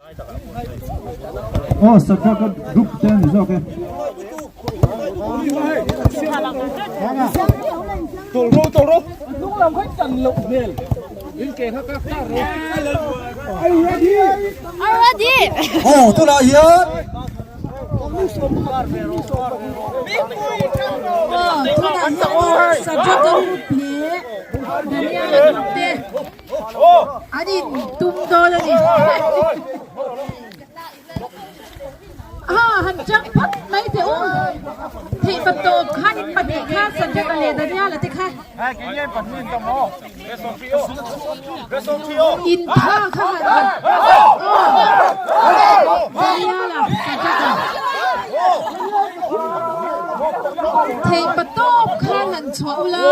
Aw Sadraka group te a ni zawk e. Aw tunah hian Tunah hian Sadraka group leh Daniela group te An in tum dawn a ni. Ha han chang phawt mai teh u. Theih pa tawp khan in pahnih kha Sanjaka leh Daniela te kha. In tha kha han Daniela Sanjaka. Theih pa tawp khan han chhuah ula.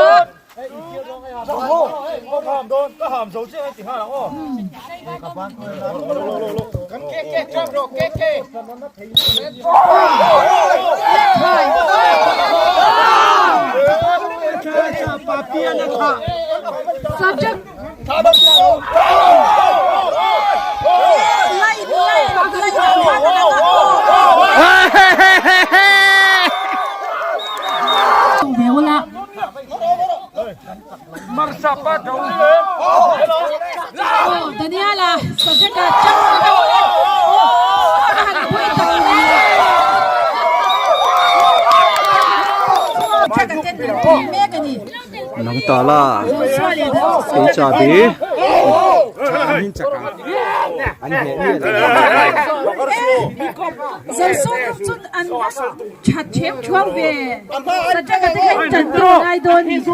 Daniela Sajaka Nang ta la kei chabi. That ṭhem ṭhuau ve. Saṭaka te kha in ṭan pawh ngai dawn ni kha.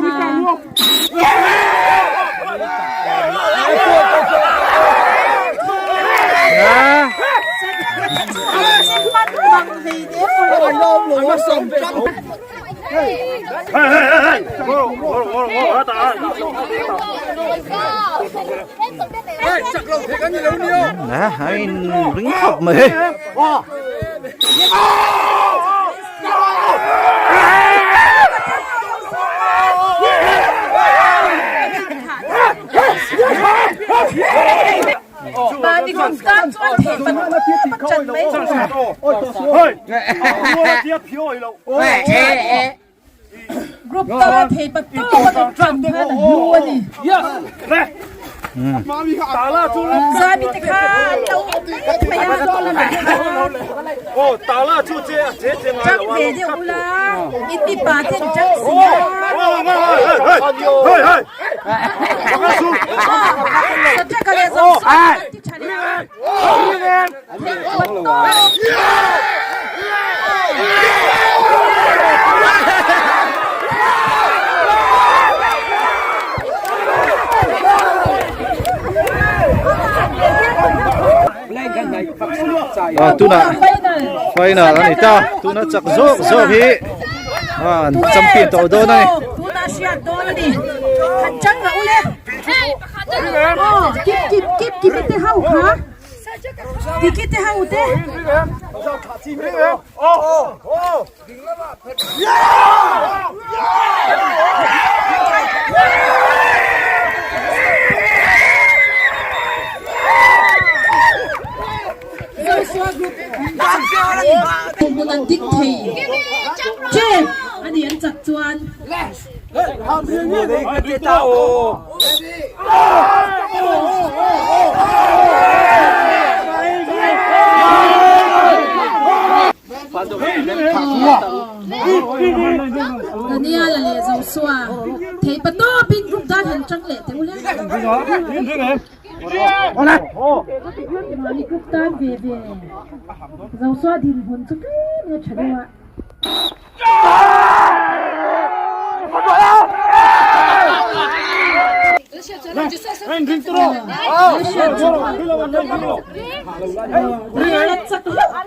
Nè, hai ring khop mai. Mahni kum tan chuan thei pan chan mai chu. Group tala thei pa tawp a kan chan khan a hlu a ni. Zami te kha an lo awm mai mai a. Chang ve deuh ula, in mipa te an chang si a. Saṭaka leh Zawngsawm an ti ṭha leh a. Thei pa tawp. Ah, tuna final ani ta tuna chak zawk zawk hi an champion tawh dawn ani tuna hriat dawn ani han chang ra ule oh kip kip kip kip te ho kha kiki te ho te Hmun an ding thei tep a ni an chak chuan. Daniel-a leh Joshua thei pa tawpin group dan han tang leh teh u le. Mahni group tan ve ve Joshua dinhmun chu tlem in a tha deuh a.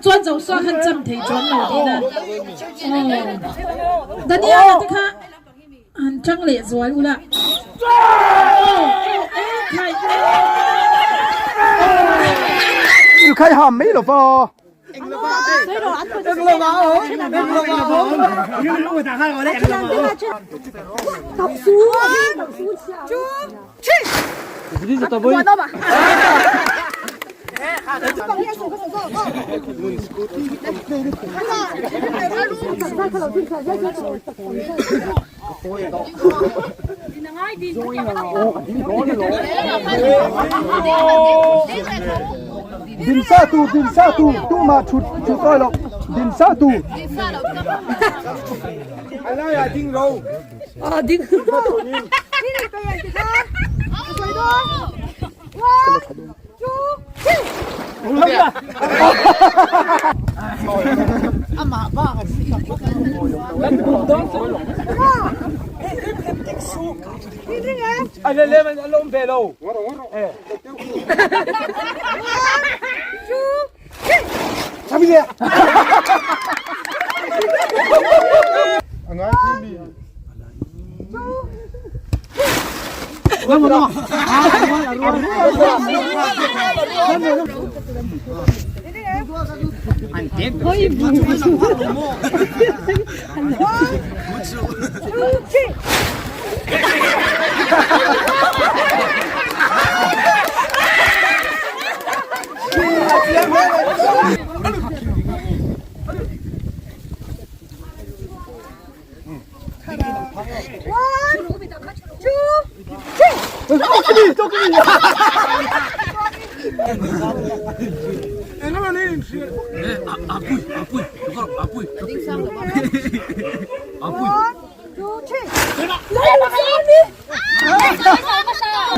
Chuan Joshua khan cham thei chuan lo tihna Daniel-a te kha han tang leh zual ula. Khai ham mai lo va. Din sa tu din sa tu tumah thut thut awi lo din sa tu.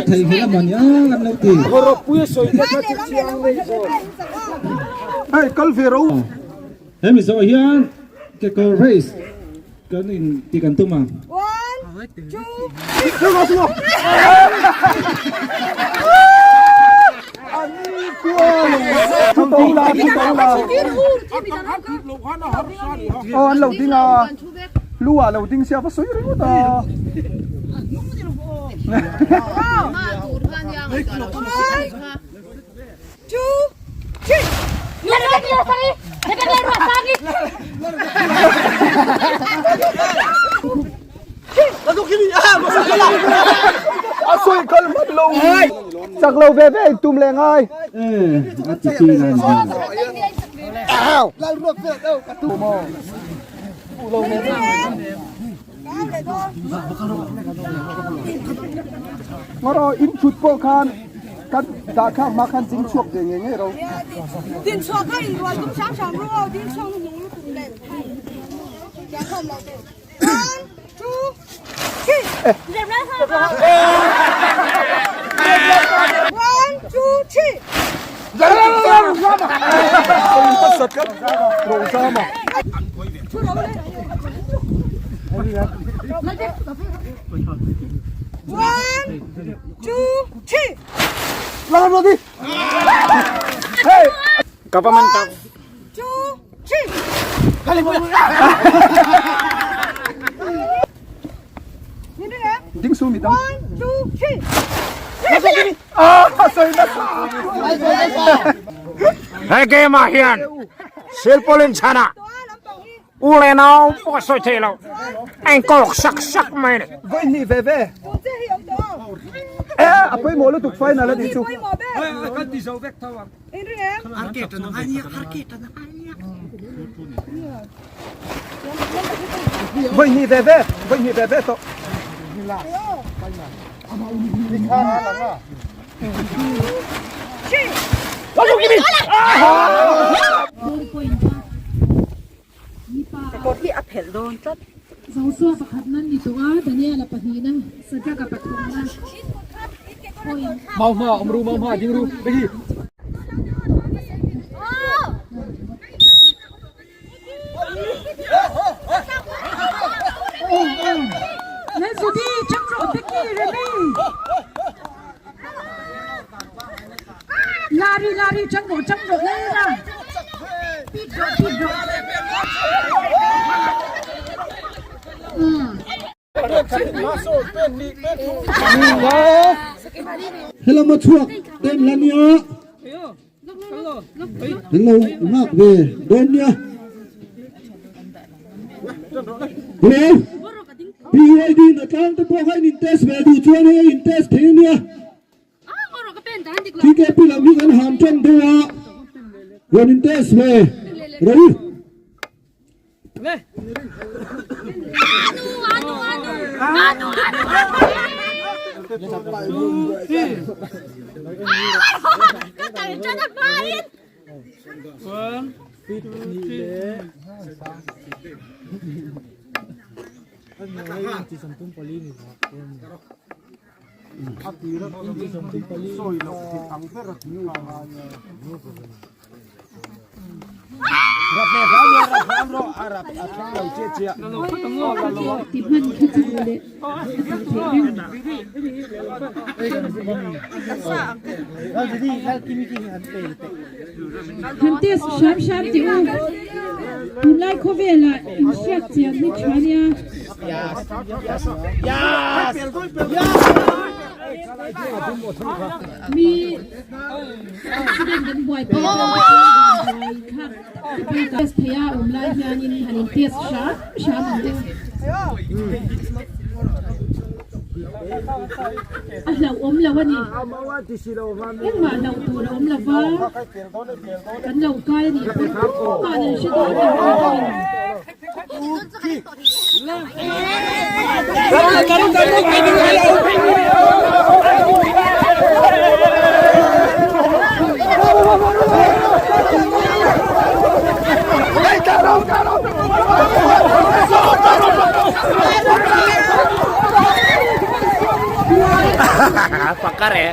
Thei hi emaw ni ang an lo ti. Hei kal ve ro. He mi zawh hian kekawr race kan in ti kan tum a. Thu to la thu to la. Aw an lo ding a. Lu ah lo ding sia va sawi ringawt a. A sawi kal hman lo. Chak lo ve ve tum leh ngai. A ti chi ngai ni. Ngawr in thut pawh khan kan dah kha hma khan ding chhuak ve ngei ngei ro. Din chhuak kha in rual tum hram hram ru aw din chhuak nu hnung lutuk nen. One, two, three. One, two, three. One, two, three. Government One, two, three. Ding su mi dang. One, two, three. Ah, sawi nasa. He game ah hian silpaulin chhanah u leh nau pawh a sawi thei lo a inkawk sak sak mai a ni. Vawi hnih ve ve. Eh, a pawimawh lutuk final a nih chu. Vawi hnih ve ve, vawi hnih ve ve tawh. Joshua pakhat nan ni tawh a, Daniela pahnihna, Sadraka pathumna point. Mau hma awm ru, mau hma ding ru, Becky. Judy, chang rawh Becky, Remy. Lari, Lari, chang rawh, chang rawh, Lalra. Pit rawh, pit rawh. Helama chhuak ten la nia kan lo nghak ve dawn nia Hello BYD na tlang te pawh kha in in test ve duh chuan hei a in test thei ania TKP lam hi kan han tan deuh a. Rawn in test ve rawh u. Ti hman khi chu le a tih theih reng. Han test hram hram teh u. Tunlai khawvelah inhriat chian hi tha nia. Mi accident kan buaipui a buai thlak te test thei a awm lai hianin han in test hram hram ang deuh. A hlauhawm lo a ni. Engmah hlauh tur a awm lo va, kan lo kai a nih pawn tumah an hre dawn lo a ni. Pakar eh.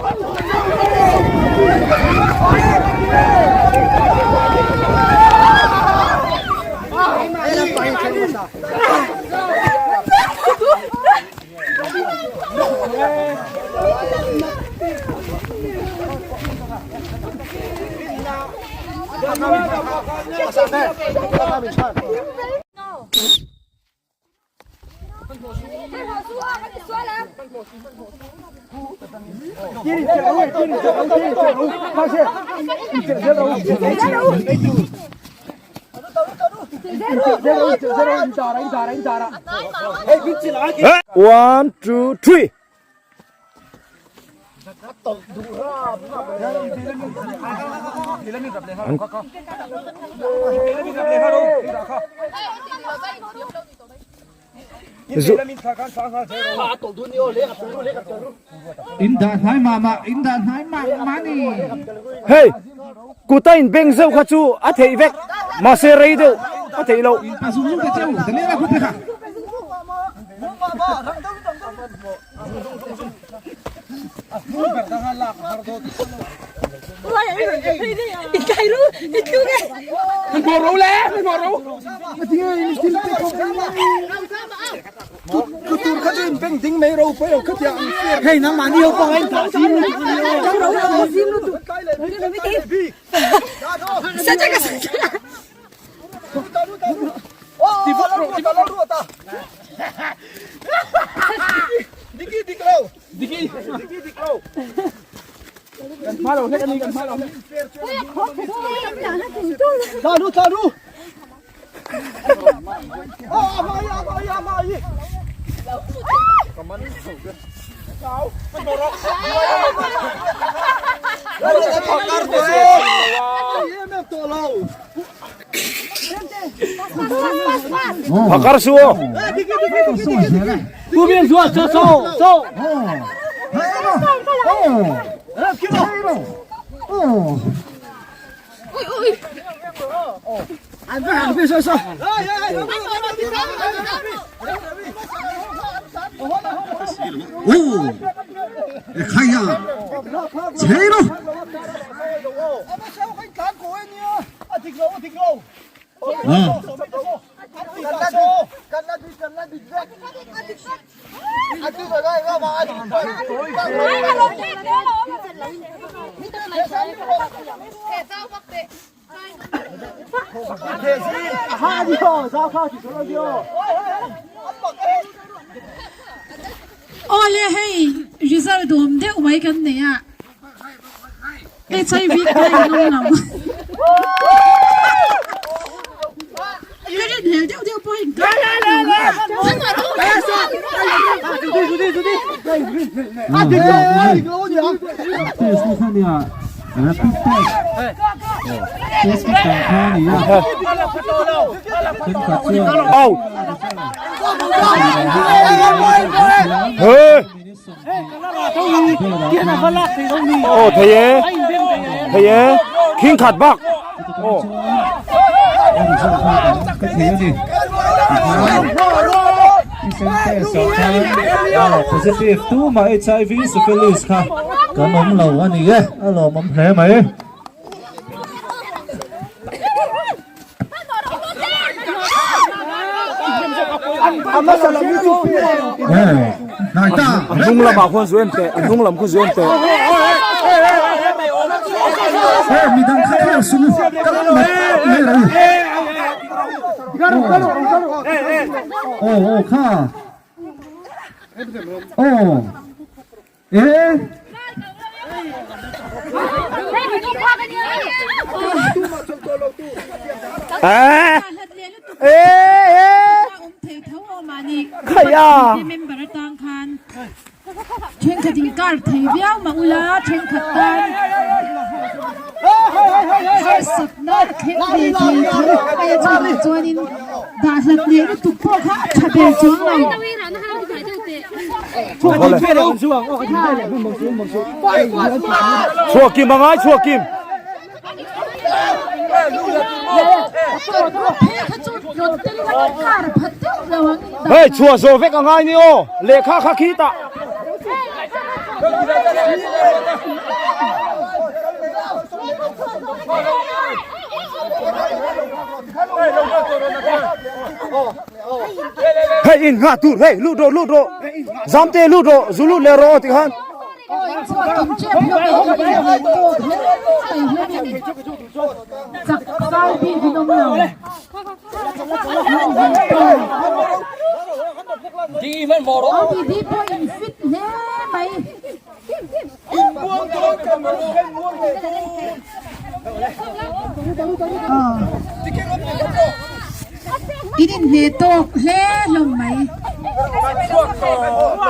One, two, three. In dah hnai mah mah, in dah hnai mah mah ni. Hei, kuta in beng zeuh kha chu a theih vek, mahse rei deuh a theih loh. In pa zung zung te cheu, Daniela khu te kha. Phakar su aw. Awle hei result duhawm deuh mai kan nei a HIV kai an awm lo ka rinhlel deuh deuh pawh in kai an awm lo. Test ni kha nia. Rapid test. Test kit dah kha a ni a. Thenkhat chuan Out. Hey. Oh thei e. Thei e. Khing khat bak. Oh. Positive tu mah HIV syphilis kha kan awm lo a ni e a lawmawm hle mai. A hnung lamah khuan zu en teh a hnung lam khu zu en teh. Aw aw kha aw e Eh eh eh Khaya member atang khan Thenkhat in kar thei viau mah ula thenkhat tan harsatna thleng ve thei tho mai a chungah chuanin dah hlat leh lutuk pawh kha a tha ber chuang lo. Chhuak kim a ngai chhuak kim. Hei chhuah zawh vek a ngai ni aw lehkha kha khi tah. Hei in ngah tur hei lut rawh lut rawh zamte lut rawh zu lut leh rawh aw tikhan. In inhneh tawk hle hlawm mai.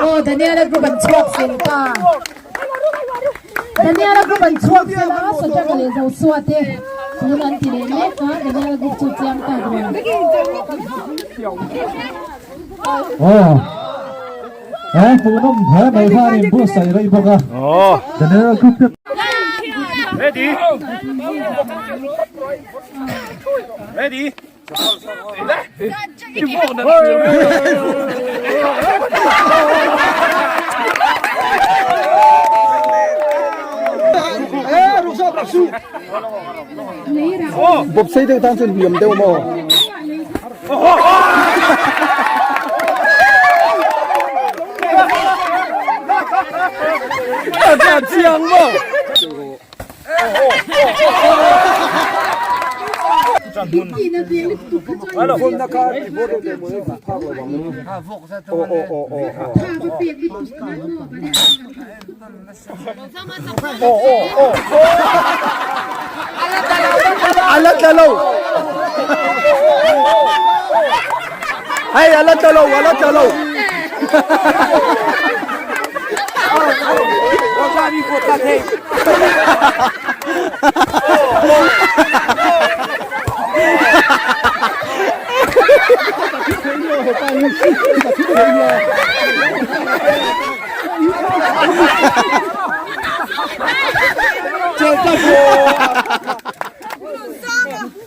Aw Daniela group an chhuak fel ta. Daniela group an chhuak fel a, Sajaka leh Joshua te tun an ti leh mek a, Daniela group chu chiang ta dawn. Aw eh hmuhnawm hle mai kha an inbuatsaih rei bawk a. Daniela group te. Ready? Ready? Bawp sei deuh tan chuan hliam deuh maw? A chiang maw? Ala tla lo. Hey, ala tla lo, ala tla lo.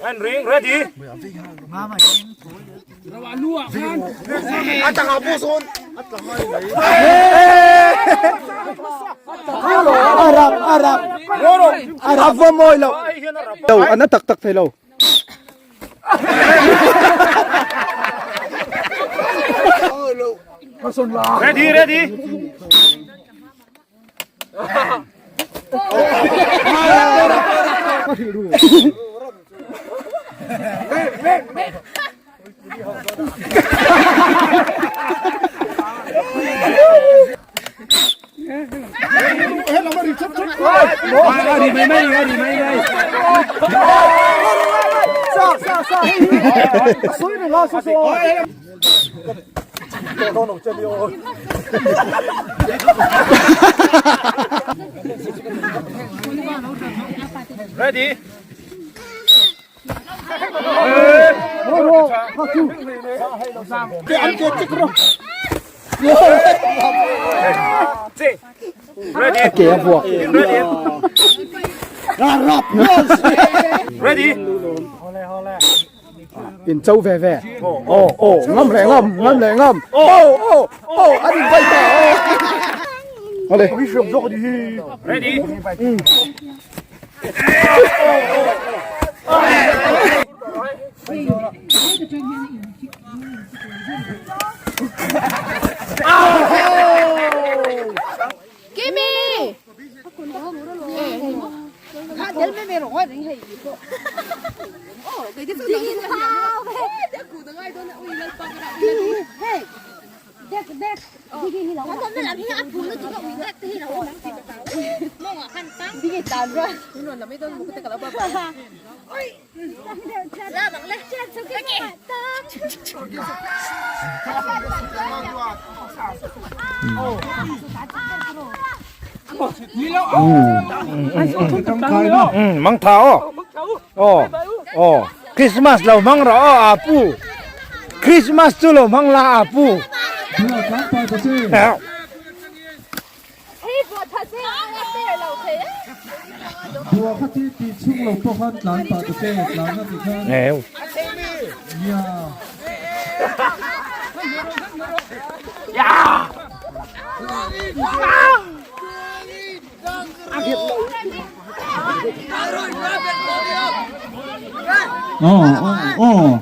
And ring ready. Arab Arab Arab va mawi lo lo an a tak tak thei lo Ready ready. Ready? Ready? In cho ve ve. Aw aw ngam leh ngam ngam leh ngam. Aw aw aw an in vai ta aw. Awle. Ready? Kimi! Mang tha aw. Aw. Aw. Christmas lo hmang rawh aw a pu. Christmas chu lo hmang la a pu. Bua kha chi tih chhung lo pawh khan tlan pah ta che tlan a tih khan nia. Aw aw aw.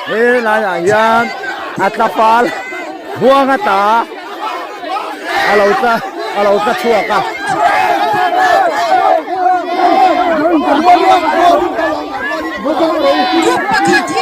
He laiah hian a tla fal buang a ta a lo tla a lo tla chhuak a. Group pakhat hi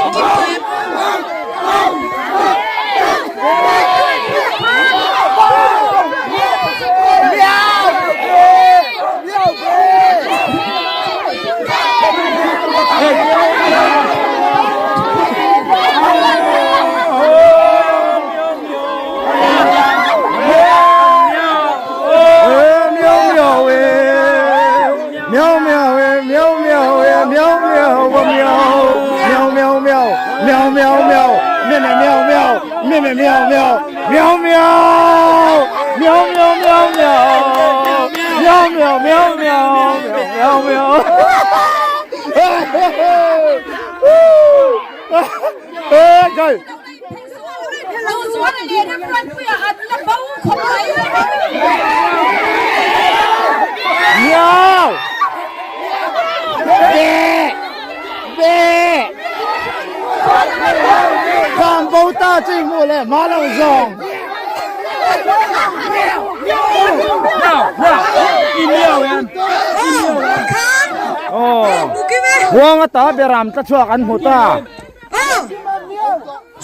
kim em? Huang ata beram tla chhuak an hmu ta.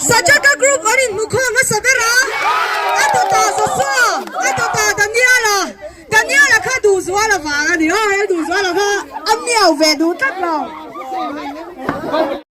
Sajaka group an inhmu khawm hmasa ber a, a tawtah Joshua, a tawtah Daniel-a, Daniel-a kha duhzual avang a ni a, he duhzual a kha a miau ve duh tlat lo.